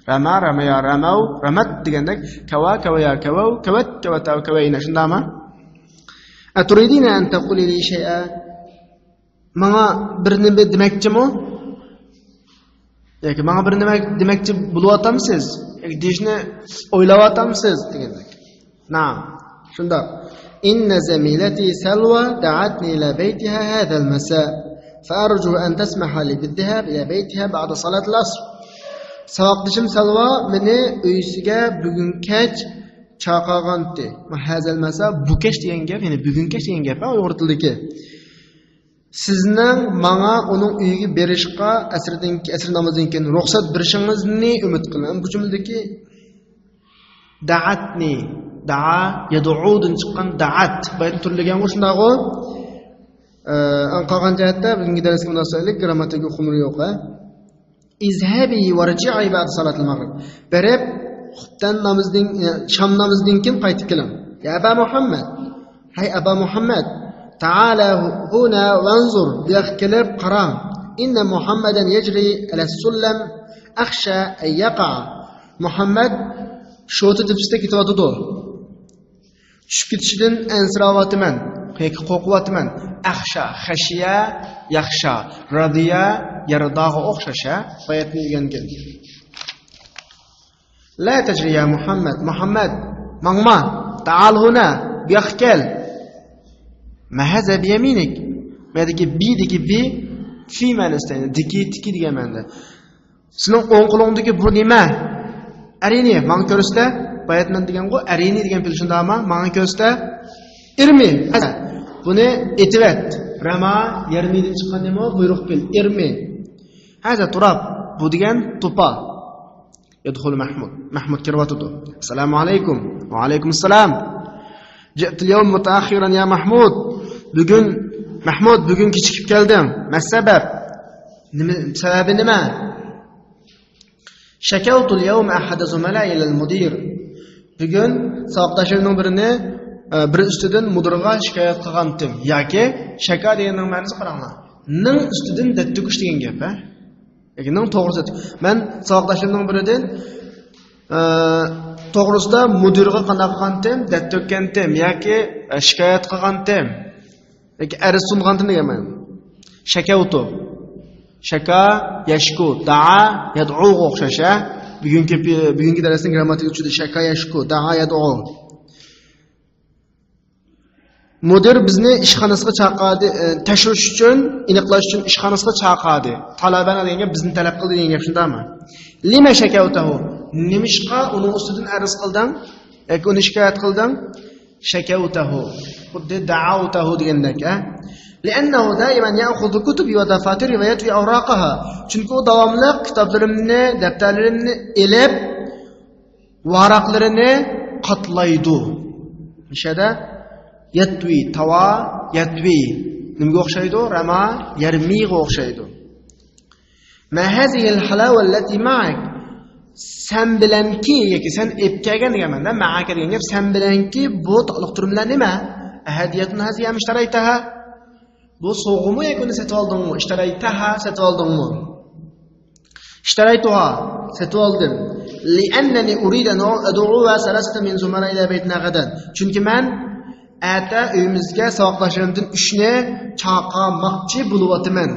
رما، رميا، رموا، رمت دېگەندەك. كوا، كويا، كووا، كوت، كوتا، كوينا. شۇنداقمۇ؟ أتريدين أن تقولي لي شيئا؟ ماڭا بىر نېمە دېمەكچىمۇ؟ ياكى ماڭا بىر نېمە دېمەكچى بولۇۋاتامسىز؟ ياكى دېيىشنى ئويلاۋاتامسىز؟ دېگەندەك. نعم، شۇنداق. إن زميلتي سلوى دعتني إلى بيتها هذا المساء، فأرجو أن تسمح لي بالذهاب إلى بيتها بعد صلاة العصر. ساۋاقدىشىم سەلۋا مېنى ئۆيىسىگە بۈگۈن كەچ چاقىرغانتى. ھازا المساء، بۇ كەچ دېگەن گەپ، يەنى بۈگۈن كەچ دېگەن گەپ، ھە، ئۇيغۇر تىلىدىكى. سىزنىڭ ماڭا ئۇنىڭ ئۆيىگە بېرىشقا ئەسىردىن، ئەسىر نامىزىدىن كېيىن رۇخسەت بېرىشىڭىزنى ئۈمىد قىلىمەن. بۇ جۈملىدىكى دەئەتنى، دەئا، يەدئۇدىن چىققان دەئەت. بايىتىن تۈرلىگەنغۇ، شۇنداقغۇ؟ ئە، ئەڭ قالغان جەھەتتە بۈگۈنكى دەرسكە مۇناسىۋەتلىك گرامماتىكا ئۇقۇملىرى يوق، ھە؟ اذهبي وارجعي بعد صلاة المغرب. بېرىپ، خۇپتەن نامىزىدىن، شام نامىزىدىن كېيىن قايتىپ كېلىڭ. يا أبا محمد، ھەي ئابا مۇھەممەد، تعال هنا وانظر، بۇ ياققا كېلىپ قاراڭ. إن محمدا يجري على السلم أخشى أن يقع. مۇھەممەد شوتا تېپىسىدا كېتىۋاتىدۇ. چۈشۈپ كېتىشىدىن ئەنسىرەۋاتىمەن ياكى قورقۇۋاتىمەن. ئەخشا، خەشىيە، يەخشا، رادىيە، يەرداغا ئوخشاش، ھە؟ باياتىن ئۆگەنگەن. لا تجري يا محمد، مۇھەممەد، ماڭما. تعال هنا، بۇ ياققا كەل. ما هذا بيمينك؟ بۇ يەردىكى بى دىكى بى، في مەنىسىدە، دىكى، تىكى دېگەن مەنىدە. سېنىڭ ئوڭ قولۇڭدىكى بۇ نېمە؟ ئەرىنى، ماڭا كۆرسىتە. باياتىن دېگەنغۇ، ئەرىنى دېگەن پېئىل شۇنداقما؟ ماڭا كۆرسىتە. ئىرمى. بۇنى ئېتىۋەت. رەما، يەرمىدىن چىققان نېمە ئۇ؟ بۇيرۇق پېئىل. ئىرمى. ھازا تۇراب. بۇ دېگەن توپا. يەدخۇلۇ مەھمۇد. مەھمۇد كىرىۋاتىدۇ. ئەسسالامۇ ئەلەيكۇم. ۋەئەلەيكۇمۇسسالام. جئت اليوم متأخرا يا محمود. بۈگۈن، مەھمۇد، بۈگۈن كېچىكىپ كەلدىڭ. ما السبب؟ نېمە، سەۋەبى نېمە؟ شكوت اليوم أحد زملائي إلى المدير. بۈگۈن ساۋاقداشلىرىمنىڭ بىرىنى، ئە، بىرى ئۈستىدىن مۇدىرغا شىكايەت قىلغانتىم. ياكى شەكا دېگەننىڭ مەنىسى قاراڭلار. نىڭ ئۈستىدىن دەت تۆكۈش دېگەن گەپ، ھە؟ ياكى نىڭ توغرىسىدا. مەن ساۋاقداشلىرىمنىڭ بىرىدىن، ئە، توغرىسىدا مۇدىرغا قانداق قىلغانتىم، دەت تۆككەنتىم ياكى، ئە، شىكايەت قىلغانتىم. ياكى ئەرز سۇنغانتىم دېگەن مەنە. شەكەۋتۇ. شەكا، يەشكۇ، دەئا، يەدئۇغا ئوخشاش، ھە؟ بۈگۈنكى، بۈگۈنكى دەرسنىڭ گرامماتىكىسى چۈشتى. شەكا، يەشكۇ، دەئا، يەدئۇ. مۇدىر بىزنى ئىشخانىسىغا چاقىردى، ئە، تەكشۈرۈش ئۈچۈن، ئېنىقلاش ئۈچۈن ئىشخانىسىغا چاقىردى. تالابەنا دېگەن گەپ بىزنى تەلەپ قىلدى دېگەن گەپ، شۇنداقمۇ؟ لىمە شەكەۋتەھۇ؟ نېمىشقا ئۇنىڭ ئۈستىدىن ئەرز قىلدىڭ؟ ياكى ئۇنى شىكايەت قىلدىڭ؟ شەكەۋتەھۇ. خۇددى دەئەۋتەھۇ دېگەندەك، ھە؟ لىئەننەھۇ دائىمەن يەئخۇزۇ كۇتۇبى ۋە دەفاتىرى ۋە يەتۋى ئەۋراقەھا. چۈنكى ئۇ داۋاملىق كىتابلىرىمنى، دەپتەرلىرىمنى ئېلىپ، ۋاراقلىرىنى قاتلايدۇ. مۇشەدە يەتۋى، تاۋا، يەتۋى. نېمىگە ئوخشايدۇ؟ رەما، يەرمىغا ئوخشايدۇ. ما هذه الحلاوة التي معك؟ سەن بىلەنكى، ياكى سەن ئېلىپ كەلگەن دېگەن مەنىدە، مەئەكە دېگەن گەپ، سەن بىلەنكى بۇ تاتلىق تۈرۈملەر نېمە؟ أهدية هذه أم اشتريتها؟ بۇ سوۋغىمۇ ياكى ئۇنى سېتىۋالدىڭمۇ؟ اشتريتها، سېتىۋالدىڭمۇ؟ اشتريتها، سېتىۋالدىم. لأنني أريد أن أدعو ثلاثة من زملائي إلى بيتنا غدا. چۈنكى مەن ئەتە ئۆيىمىزگە ساۋاقداشلىرىمدىن ئۈچنى چاقىرماقچى بولۇۋاتىمەن.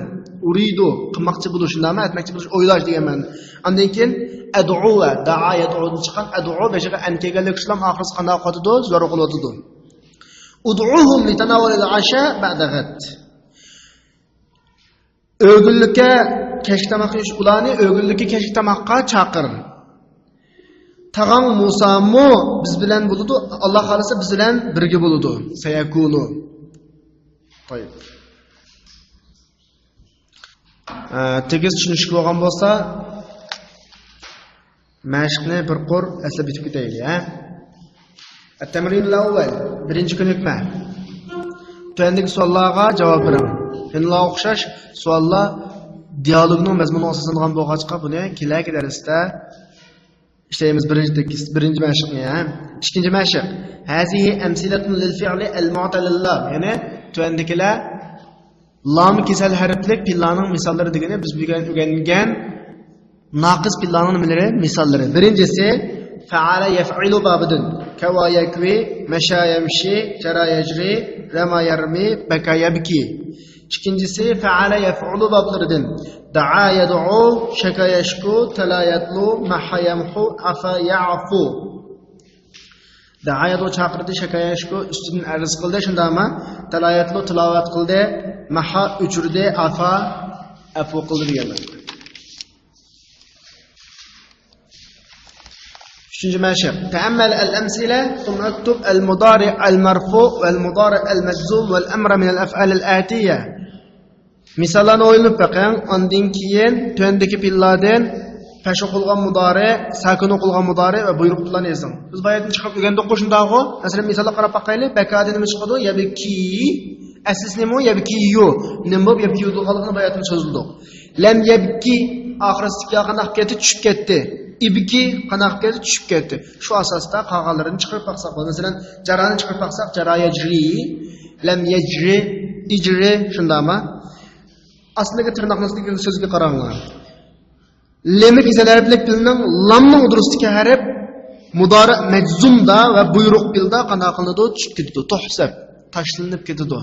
ئۇرىدۇ، قىلماقچى بولۇش، شۇنداقمۇ؟ ئەتمەكچى بولۇش، ئويلاش دېگەن مەنە. ئاندىن كېيىن ئەدئۇ ۋە دەئا يەدئۇدىن چىققان ئەدئۇ، بېشىغا ئەن كەلگەنلىكى ئىسلام، ئاخىرسى قانداق قىلىۋاتىدۇ؟ زورلۇق قىلىۋاتىدۇ. ادعهم لتناول العشاء بعد غد. ئۆگۈنلۈككە كەچلىك تاماق يېيىش، ئۇلارنى ئۆگۈنلۈككە كەچلىك تاماققا چاقىر. تاغاڭ مۇسامۇ بىز بىلەن بولىدۇ، ئاللا خالىسا بىز بىلەن بىرگە بولىدۇ. سەيەكۇنۇ. طيب. ئە، تېگىز چۈشىنىشكە بولغان بولسا، مەشىقنى بىر قۇر ئەسلەپ ئۆتۈپ كېتەيلى، ھە؟ التمرين الأول، بىرىنچى كۆنۈكمە. تۆۋەندىكى سوئاللارغا جاۋاب بېرىڭ. يەنىلا ئوخشاش سوئاللار دىيالوگنىڭ مەزمۇنىغا ئاساسلانغان بولغاچقا، بۇنى كېلەكى دەرستە ئىشلەيمىز. بىرىنچى تېكىست، بىرىنچى مەشىقنى، ھە؟ ئىككىنچى مەشىق. هذه أمثلة للفعل المعتل اللام. يەنى تۆۋەندىكىلەر لام كېسەل ھەرپلىك پېئىللارنىڭ مىساللىرى دېگىنى بىز بۈگۈن ئۆگەنگەن ناقىس پېئىللارنىڭ نېمىلىرى؟ مىساللىرى. بىرىنچىسى، فەئەلە يەفئىلۇ بابىدىن. كەۋا يەكۋى، مەشا يەمشى، جەرا يەجرى، رەما يەرمى، بەكا يەبكى. ئىككىنچىسى، فەئەلە يەفئۇلۇ بابلىرىدىن. دەئا يەدئۇ، شەكا يەشكۇ، تەلا يەتلۇ، مەھا يەمھۇ، ئەفا يەئفۇ. دەئا يەدئۇ چاقىردى، شەكا يەشكۇ ئۈستىدىن ئەرز قىلدى، شۇنداقمۇ؟ تەلا يەتلۇ تىلاۋەت قىلدى، مەھا ئۆچۈردى، ئەفا ئەپۇ قىلدى دېگەن مەنە. ئۈچىنچى مەشىق. تەئەممەل ئەل ئەمسىلە، ثم اكتب المضارع المرفوع والمضارع المجزوم والأمر من الأفعال الآتية. مىساللارنى ئويلىنىپ بېقىڭ، ئاندىن كېيىن تۆۋەندىكى پېئىللاردىن پەشۇ قىلغان مۇدارى، ساكىنۇ قىلغان مۇدارى ۋە بۇيرۇق پېئىللارنى يېزىڭ. بىز باياتىن چىقىرىپ ئۆگەندۇققۇ، شۇنداقغۇ؟ مەسىلەن، مىسالغا قاراپ باقايلى. بەكادىن نېمە چىقىدۇ؟ يەبكى. ئەسلىسى نېمە ئۇ؟ يەبكىيۇ. نېمە بولۇپ يەبكىيۇ بولغانلىقىنى باياتىن سۆزلىدۇق. لەم يەبكى، ئاخىرسىدىكى يا قانداق كەتتى؟ چۈشۈپ كەتتى. ئىبكى قانداق كەتتى؟ چۈشۈپ كەتتى. شۇ ئاساستا قالغانلىرىنى چىقىرىپ باقساق بولىدۇ. مەسىلەن، جارانى چىقىرىپ باقساق، جارا يەجرى، لەم يەجرى، ئىجرى، شۇنداقمۇ؟ ئاستىدىكى تىرناقنىڭ ئاستىدىكى سۆزگە قاراڭلار. لېمى كېسەل ھەرپلىك پېئىلنىڭ لامنىڭ ئوتتۇرىسىدىكى ھەرپ مۇدارىئ مەجزۇمدا ۋە بۇيرۇق پېئىلدا قانداق قىلىنىدۇ؟ چۈشۈپ كېتىدۇ. تۇھسەپ، تاشلىنىپ كېتىدۇ.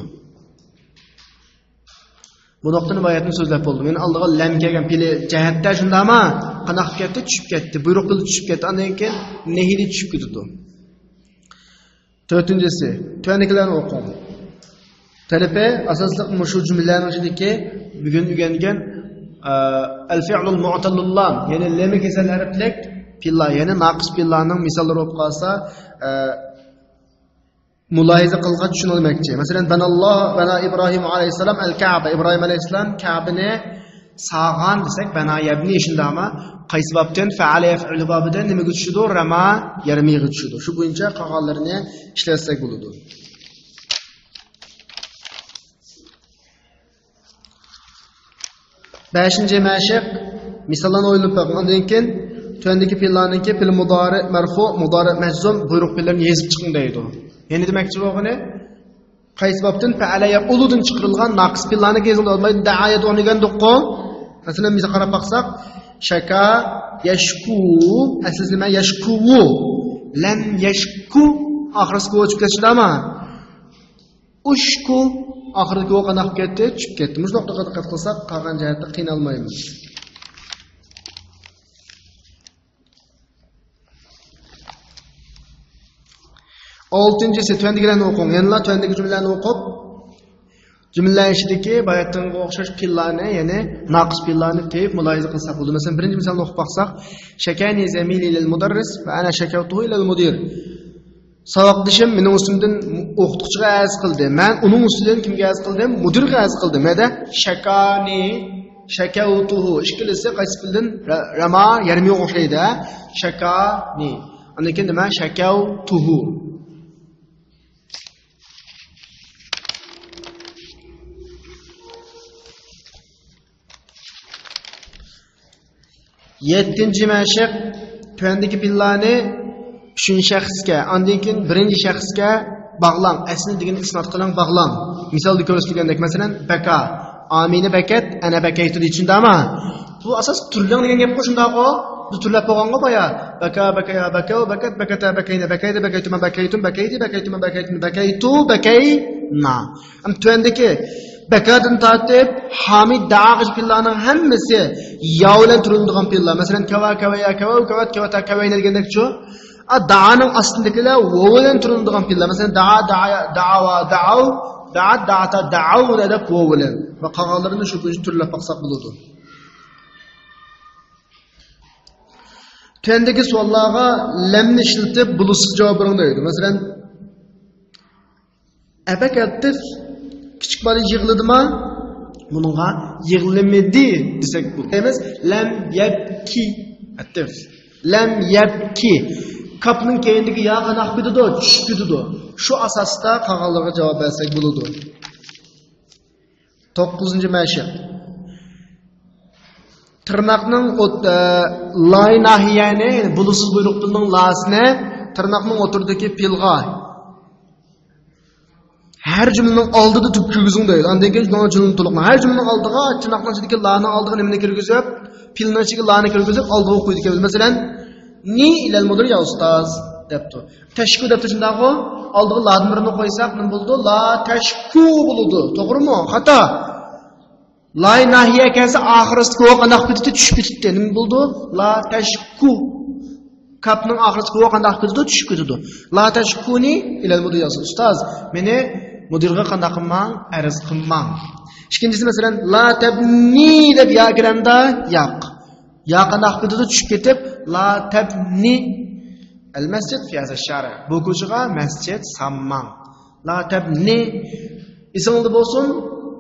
بۇ نۇقتىنى باياتىن سۆزلەپ بولدۇم. يەنى ئالدىغا لەم كەلگەن پېئىلى جەھەتتە شۇنداقمۇ؟ قانداق قىلىپ كەتتى؟ چۈشۈپ كەتتى. بۇيرۇق پېئىلى چۈشۈپ كەتتى. ئاندىن كېيىن نەھىدە چۈشۈپ كېتىدۇ. تۆتىنچىسى، تۆۋەندىكىلەرنى ئوقۇڭ. تەلىپى ئاساسلىق مۇشۇ جۈملىلەرنىڭ ئىچىدىكى بۈگۈن ئۆگەنگەن، ئە، ئەل فىئلۇل مۇئتەللۇل لام، يەنى لېمى كېسەل ھەرپلىك پېئىللار، يەنى ناقىس پېئىللارنىڭ مىساللىرى بولۇپ قالسا، ئە، مۇلاھىزە قىلغاچ چۈشىنىلمەكچى. مەسىلەن، بەناللاھ، بەنا ئىبراھىم ئەلەيھىسسالام ئەل كەبە. ئىبراھىم ئەلەيھىسسالام كەبىنى سالغان دېسەك، بەنا يەبنى، شۇنداقمۇ؟ قايسى بابتىن؟ فەئەلە يەفئۇلۇ بابىدىن. نېمىگە چۈشىدۇ؟ رەما يەرمىگە چۈشىدۇ. شۇ بويىچە قالغانلىرىنى ئىشلەتسەك بولىدۇ. بەشىنچى مەشىق، مىساللارنى ئويلىنىپ بېقىڭ. ئاندىن كېيىن تۆۋەندىكى پېئىللارنىڭكى پېئىل مۇدارىئ مەرفۇ، مۇدارىئ مەجزۇم، بۇيرۇق پېئىللىرىنى يېزىپ چىقىڭ دەيدۇ. يەنى دېمەكچى بولغىنى، قايسى بابتىن؟ فەئەلە يەفئۇلۇدىن چىقىرىلغان ناقىس پېئىللارنى يېزىڭ دەيدۇ. دەئا يەدئۇنى ئۆگەندۇققۇ. مەسىلەن، بىز قاراپ باقساق، شەكا، يەشكۇ، ئەسلى نېمە؟ يەشكۇۋۇ. لەم يەشكۇ، ئاخىرسىكى ۋو چىقىپ كەتتى ئەمما. ئۇشكۇ، ئاخىرىدىكى ۋو قانداق بولۇپ كەتتى؟ چۈشۈپ كەتتى. مۇشۇنداق دىققەت قىلساق، قالغان جەھەتتە قىينالمايمىز. ئالتىنچىسى، تۆۋەندىكىلەرنى ئوقۇڭ. يەنىلا تۆۋەندىكى جۈملىلەرنى ئوقۇپ، جۈملىلەر ئىچىدىكى باياتىنغا ئوخشاش پېئىللارنى، يەنى ناقىس پېئىللارنى تېپىپ مۇلاھىزە قىلساق بولىدۇ. مەسىلەن، بىرىنچى مىسالنى ئوقۇپ باقساق، شەكانى زەمىلى ئىلەل مۇدەررىس ۋە ئەنە شەكەۋتۇھۇ ئىلەل مۇدىر. ساۋاقدىشىم مېنىڭ ئۈستۈمدىن ئوقۇتقۇچىغا ئەرز قىلدى. مەن ئۇنىڭ ئۈستىدىن كىمگە ئەرز قىلدىم؟ مۇدىرغا ئەرز قىلدىم. مەدە شەكانى، شەكەۋتۇھۇ. ئىككىلىسى قايسى پېئىلدىن؟ رە-، رەما، يەرمىگە ئوخشايدۇ. شەكانى. ئاندىن كېيىن نېمە؟ شەكەۋتۇھۇ. يەتتىنچى مەشىق، تۆۋەندىكى پېئىللارنى ئۈچىنچى شەخسكە، ئاندىن كېيىن بىرىنچى شەخسكە باغلاڭ. ئەسلى دېگەن ئىسناد قىلىڭ، باغلاڭ. مىسالدا كۆرسىتىلگەندەك، مەسىلەن، بەكا. ئامىنە بەكەت، ئەنە بەكەيتۇ دېيىشىندا ئەمما. بۇ ئاساس تۈرلەڭ دېگەن گەپقۇ، شۇنداققۇ؟ بىز تۈرلەپ بولغانغۇ بايا. بەكا، بەكەيا، بەكەۋ، بەكەت، بەكەتە، بەكەينە، بەكەيدە، بەكەيتۇما، بەكەيتۇم، بەكەيدى، بەكەيتۇما، بەكەيتۇن، بەكەيتۇ، بەكەينا. ئەمما تۆۋەندىكى بەكادىن تارتىپ ھامىد دائاغىچە پېئىللارنىڭ ھەممىسى يا بىلەن تۈرلىنىدىغان پېئىللار. مەسىلەن، كەۋا، كەۋەيا، كەۋەۋ، كەۋەت، كەۋەتا، كەۋەينە دېگەندەكچۇ؟ ئا، دائانىڭ ئاستىدىكىلەر ۋو بىلەن تۈرلىنىدىغان پېئىللار. مەسىلەن، دائا، دائايا، دائاۋا، دائاۋ، دائات، دائاتا، دائاۋ دەپ ۋو بىلەن. ۋە قالغانلىرىنى شۇ بويىچە تۈرلەپ باقساق بولىدۇ. تۆۋەندىكى سوئاللارغا لەمنى ئىشلىتىپ بولۇشسىز جاۋاب بېرىڭ دەيدۇ. مەسىلەن، ئەپەك ئەتتىف كىچىك بالا يىغلىدىما؟ بۇنىڭغا يىغلىمىدى دېسەك بولىدۇ. دەيمىز، لەم يەبكى. ئەتتىف. لەم يەبكى. كاپنىڭ كەينىدىكى يا قانداق كېتىدۇ؟ چۈشۈپ كېتىدۇ. شۇ ئاساستا قالغانلىرىغا جاۋاب بەرسەك بولىدۇ. توققۇزىنچى مەشىق. تىرناقنىڭ ئوت-، ئە، لاي ناھىيەنى، يەنى بولۇشسىز بۇيرۇق پېئىلنىڭ لاسىنى تىرناقنىڭ ئوتتۇرىدىكى پېئىلغا ھەر جۈملىنىڭ ئالدىدا تۈپ كىرگۈزۈڭ دەيدۇ. ئاندىن كېيىن شۇنىڭ جۈملىنى تولۇقلاڭ. ھەر جۈملىنىڭ ئالدىغا، تىرناقنىڭ ئىچىدىكى لانىڭ ئالدىغا نېمىنى كىرگۈزۈپ، پېئىلنىڭ ئىچىگە لانى كىرگۈزۈپ، ئالدىغا ئوقۇيدىكەنمىز. مەسىلەن، نى ئىلەل مۇدىر يا ئۇستاز دەپتۇ. تەشكۇ دەپتۇ شۇنداقغۇ؟ ئالدىغا لادىن بىرنى قويساق نېمە بولىدۇ؟ لا تەشكۇ بولىدۇ. توغرىمۇ؟ خاتا. لاي ناھىيە كەلسە ئاخىرىسىدىكى ۋو قانداق كېتىدۇ؟ چۈشۈپ كېتىدۇ. نېمە بولىدۇ؟ لا تەشكۇ. كاپنىڭ ئاخىرىسىدىكى ۋو قانداق كېتىدۇ؟ چۈشۈپ كېتىدۇ. لا تەشكۇنى ئىلەل مۇدىر يازسا، ئۇستاز، مېنى مۇدىرغا قانداق قىلماڭ، ئەرز قىلماڭ. ئىككىنچىسى، مەسىلەن، لا تەبنى دەپ يا كىرەمدا؟ ياق. يا قانداق كېتىدۇ؟ چۈشۈپ كېتىپ، لا تەبنى ئەل مەسجىد فى ھازا شارە. بۇ كوچىغا مەسچىت سالماڭ. لا تەبنى. ئېسىڭلاردا بولسۇن،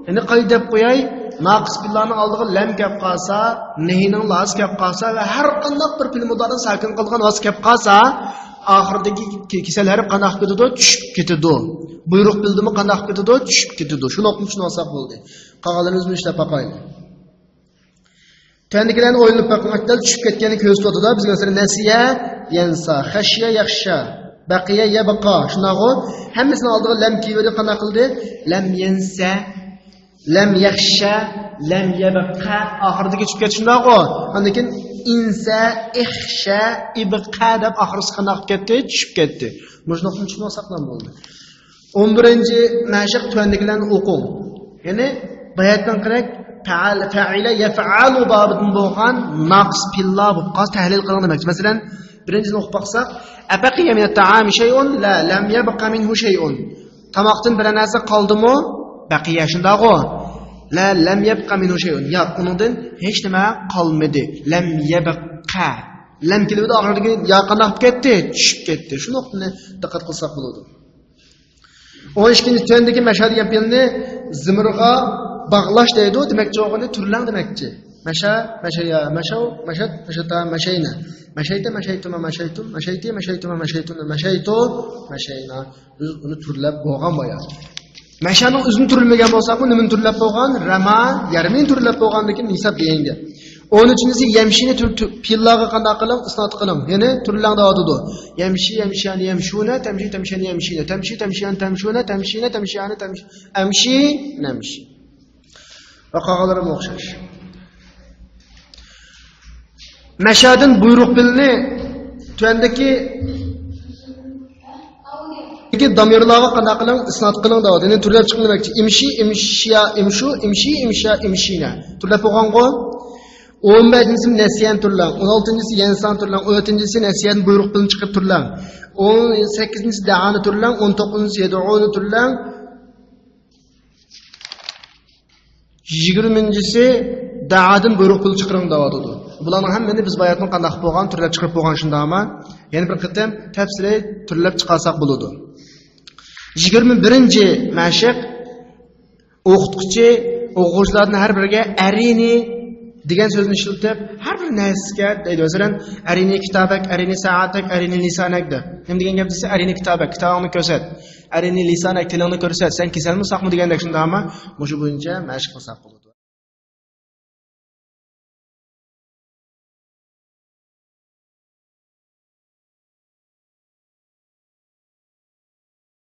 يەنە قايتا دەپ قوياي، ناقىس پېئىللارنىڭ ئالدىغا لەم كەپ قالسا، نەھىنىڭ لاسى كەپ قالسا ۋە ھەر قانداق بىر پېئىل مۇدارىنى ساكىن قىلىدىغان ۋاسىتە كەپ قالسا، ئاخىرىدىكى كېسەل ھەرپ قانداق كېتىدۇ؟ چۈشۈپ كېتىدۇ. بۇيرۇق پېئىلدىمۇ قانداق كېتىدۇ؟ چۈشۈپ كېتىدۇ. شۇ نۇقتىنى چۈشىنىۋالساق بولدى. قالغانلىرىنى ئۆزىمىز ئىشلەپ باقايلى. تۆۋەندىكىلەرنى ئويلىنىپ بېقىڭ. دەل چۈشۈپ كەتكەننى كۆرسىتىۋاتىدۇ. بىز مەسىلەن، نەسىيە، يەنسا، خەشىيە، يەخشە، بەقىيە، يەبقا. شۇنداقغۇ؟ ھەممىسىنىڭ ئالدىغا لەم كېلىۋىدى، قانداق قىلدى؟ لەم يەنسە، لەم يەخشە، لەم يەبقە. ئاخىرىدىكى چۈشۈپ كەتتى، شۇنداقغۇ؟ ئاندىن كېيىن ئىنسە، ئىخشە، ئىبقە دەپ ئاخىرسى قانداق كەتتى؟ چۈشۈپ كەتتى. مۇشۇنداقتىن چۈشىنىۋالساق بولدى. ئون بىرىنچى مەشىق تۆۋەندىكىلەرنى ئوقۇڭ. يەنى باياتىنقىدەك پەئەل، فەئىلە، يەفئەلۇ بابىدىن بولغان ناقىس پېئىللار بولۇپ قالسا تەھلىل قىلىڭ دېمەكچى. مەسىلەن، بىرىنچىسىنى ئوقۇپ باقساق، ئەبەقىيە مىنەت تائامى شەيئۇن؟ لا، لەم يەبقە مىنھۇ شەيئۇن. تاماقتىن بىرەر نەرسە قالدىمۇ؟ بەقىيە، شۇنداقغۇ؟ لا، لەم يەبقە مىنھۇ شەيئۇن. ياق، ئۇنىڭدىن ھېچ نېمە قالمىدى. لەم يەبقە. لەم كېلىۋىدى، ئاخىرىدىكى يا قانداق بولۇپ كەتتى؟ چۈشۈپ كەتتى. شۇ نۇقتىنى دىققەت قىلساق بولىدۇ. ئون ئىككىنچى، تۆۋەندىكى مەشە دېگەن پېئىلنى زىمىرغا باغلاش دەيدۇ. دېمەكچى بولغىنى تۈرلەڭ دېمەكچى. مەشە، مەشەيا، مەشەۋ، مەشەت، مەشەتا، مەشەينە. مەشەيتە، مەشەيتۇما، مەشەيتۇم، مەشەيتى، مەشەيتۇما، مەشەيتۇنە، مەشەيتۇ، مەشەينا. بىز ئۇنى تۈرلەپ بولغان بايا. مەشەنىڭ ئۆزىنى تۈرلىمىگەن بولساقمۇ، نېمىنى تۈرلەپ بولغان؟ رەما، يەرمىنى تۈرلەپ بولغاندىكىن ھېساب دېگەن گەپ. ئون ئۈچىنچىسى يەمشىنى تۈر-، تۈر-، پېئىللارغا قانداق قىلىڭ؟ ئىسنات قىلىڭ. يەنى تۈرلەڭ دەۋاتىدۇ. يەمشى، يەمشىيانى، يەمشۇنە، تەمشى، تەمشىيانى، يەمشىنە، تەمشى، تەمشىيانى، تەمشۇنە، تەمشىنە، تەمشىيانى، تەمشى، ئەمشى، نەمشى. ۋە قالغانلىرىمۇ ئوخشاش. مەشەدىن بۇيرۇق بىلنى تۆۋەندىكى دامىرلارغا قانداق قىلىڭ؟ ئىسنات قىلىڭ دەۋاتىدۇ. يەنى تۈرلەپ چىقىڭ دېمەكچى. ئىمشى، ئىمشىيا، ئىمشۇ، ئىمشى، ئىمشا، ئىمشىنە. تۈرلەپ بولغانغۇ؟ ئون بەشىنچىسى نەسىيەن تۈرلەڭ، ئون ئالتىنچىسى يەنسان تۈرلەڭ، ئون يەتتىنچىسى نەسىيەن بۇيرۇق بىلەن چىقىپ تۈرلەڭ، ئون سەككىزىنچىسى دەئانى تۈرلەڭ، ئون توققۇزىنچىسى يەدئۇنى تۈرلەڭ، يىگىرمىنچىسى دەئادىن بۇيرۇق بىلەن چىقىرىڭ دەۋاتىدۇ. بۇلارنىڭ ھەممىنى بىز باياتىن قانداق بولغان، تۈرلەپ چىقىرىپ بولغان شۇنداقما؟ يەنە بىر قېتىم تەپسىلىي تۈرلەپ چىقارساق بولىدۇ. يىگىرمە بىرىنچى مەشىق. ئوقۇتقۇچى ئوقۇغۇچىلاردىن ھەر بىرىگە ئەرىنى دېگەن سۆزنى ئىشلىتىپ، ھەر بىر نەرسىگە دەيدۇ. مەسىلەن، ئەرىنى كىتابەك، ئەرىنى سائەتەك، ئەرىنى لىسانەك دەپ. نېمە دېگەن گەپ دېسە، ئەرىنى كىتابەك، كىتابىڭنى كۆرسەت. ئەرىنى لىسانەك، تىلىڭنى كۆرسەت. سەن كېسەلمۇ ساقمۇ دېگەندەك شۇنداقما؟ مۇشۇ بويىچە مەشىق قىلساق بولىدۇ.